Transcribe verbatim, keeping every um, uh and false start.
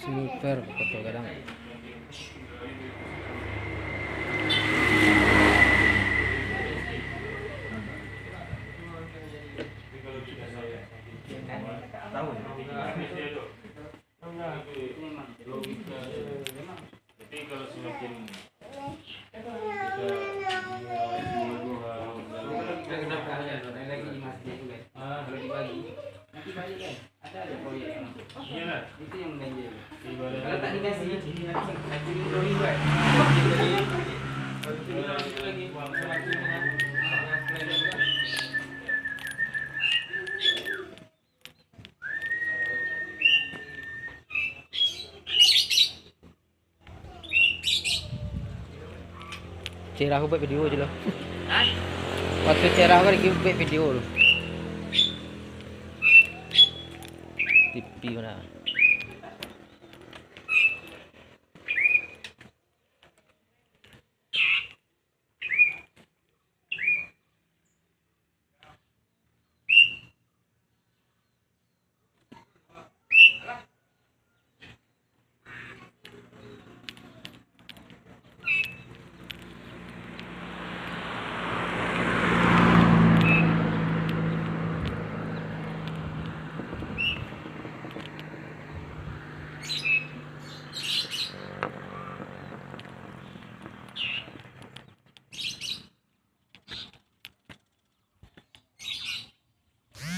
Super Koto Gadang. Tapi kalau semakin kita Kenapa ada lagi di masjid tu kan? Kalau dibagi, nanti balik kan? Ada aja proyek yang masuk. Iyalah. Itu yang mengganjal. Kalau tak dikasih, nanti satu minggu lagi buat. Kalau tu lagi, buang satu dengan, dengan plan juga. Cerah ko buek video je lah. Hah? Waktu cerah ko lagi buek video tu. T V mana?